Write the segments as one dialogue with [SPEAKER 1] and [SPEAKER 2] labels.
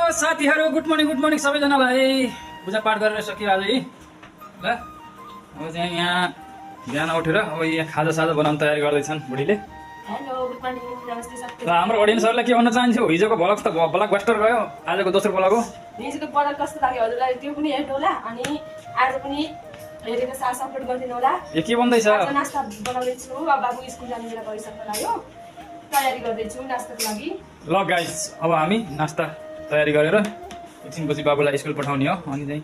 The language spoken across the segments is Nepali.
[SPEAKER 1] साथीहरु गुड मर्निङ सबैजनालाई। पूजा पाठ गरेर सकियो आज है ल। अब चाहिँ यहाँ बिहान उठेर अब यहाँ खाजा साजा बनाउन तयारी गर्दैछन् बुढीले।
[SPEAKER 2] हेलो गुड मर्निङ नमस्ते सबैलाई।
[SPEAKER 1] र हाम्रो अडियन्सहरुलाई के भन्न चाहन्छु, हिजोको ब्लग त ब्लग बस्टर गयो, आजको दोस्रो ब्लग हो।
[SPEAKER 2] हिजोको ब्लग कस्तो लाग्यो हजुरलाई त्यो पनि हेर्नु होला, अनि आज पनि हेरेर साथ सपोर्ट गरिदिनु होला।
[SPEAKER 1] ए के भन्दै छ?
[SPEAKER 2] आज नास्ता बनाउँदै छु, अब बाबु स्कुल जाने बेला भइसक्न लाग्यो, तयारी गर्दै छु नास्ताको लागि।
[SPEAKER 1] ल गाइस, अब हामी नास्ता तयारी गरेर एकछिनपछि बाबुलाई स्कुल पठाउने हो। अनि चाहिँ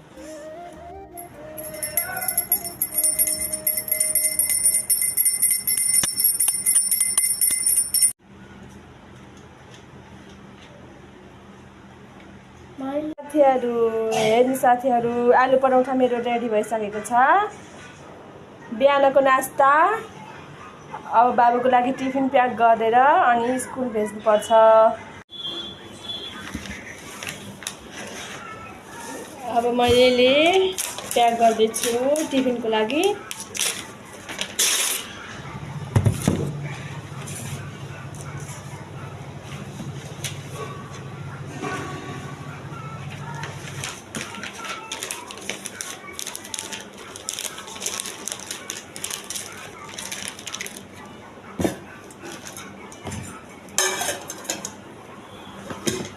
[SPEAKER 2] साथीहरु आलु पराठा मेरो रेडी भइसकेको छ। बिहानको नास्ता अब बाबुको लागि टिफिन प्याक गरेर अनि स्कुल भेज्नुपर्छ। अब मैले प्याक गर्दैछु टिफिनको लागि।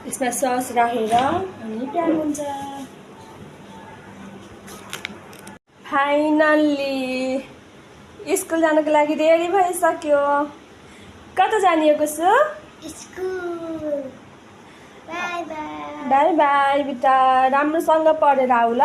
[SPEAKER 2] यसमा सस राखेर अनि प्याक हुन्छ। फाइनल्ली स्कुल जानको लागि रेडी भइसक्यो। कता जाने हो कुसु?
[SPEAKER 3] School. Bye bye.
[SPEAKER 2] Bye bye बेटा, राम्रोसँग पढेर आऊ ल।